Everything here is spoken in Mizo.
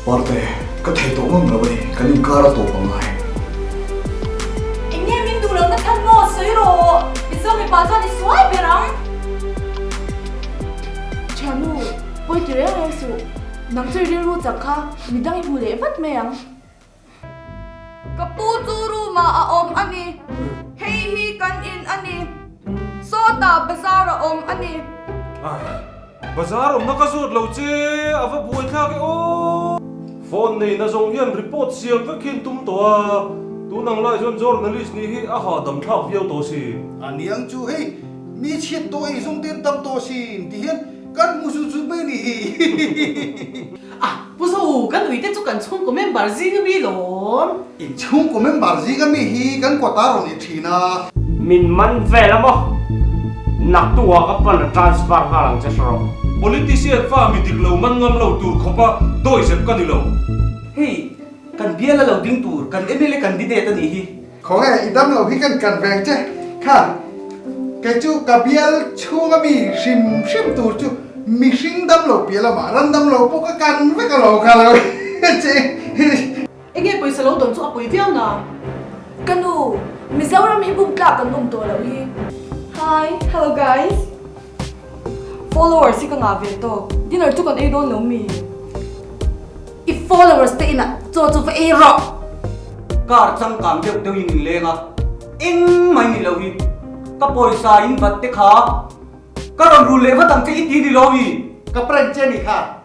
Parte, ka thei tawh ngang lo a ni, kan inkar a tawp angai. Eng nge min duh lohna chhan maw sawi rawh, Mizo mipa chuan i suai ber ang. Thiannu, pawi ti reng reng suh, nang chu i rilru chak kha midang i hmu leh vat mai ang. Ka pu chu room ah a awm a ni. Hei hi kan in a ni. Sawtah bazar a awm a ni. Bazar awmna ka zawt lo che, a va buai thlak e aw. Phone nei na zawng hian report siam vek hi an tum tawh a, tun ang lai chuan journalist nih hi a hahdam thlak viau tawh si. A niang chu hei mi chhiat tawh ei zawng te an tam tawh sin ti hian kan hmu zut zut mai a ni hi. A, Pu Zo, kan ui te chu kan chhungkaw member zing a mi lawm. In chhungkaw member zing a mi hi kan kawt a rawn i thin a. Min man vel a maw? Naktuah ka pan a transfer nghal ang che hre rawh. Politician fa mi dik lo man ngam lo tur khawpa dawihzep ka ni lo. Hei, kan bial a lo ding tur kan mla candidate a nih hi. Khawnge i dam lo hi kan kan veng che kha kei chu ka bial chhunga mi hrim hrim tur chu mihring dam lo piah lamah ran dam lo pawh ka kan vek a lo kha lo che. Enge pawisa lo dawn chu a pawi viau na. Ka nu, Mizoram hi bum tlak kan awm tawh loh hi. Hi, hello guys. Followers hi ka ngah ve tawk, dinner chu kan ei dawn lo mi? I followers te inah chaw chu va ei rawh! Car changkang deuh deuhin in leng a, eng mai ni lo hi. Ka pawisa in vat te kha ka rawn rul leh vat ang che i ti ni lo mi? Ka prank che ni kha.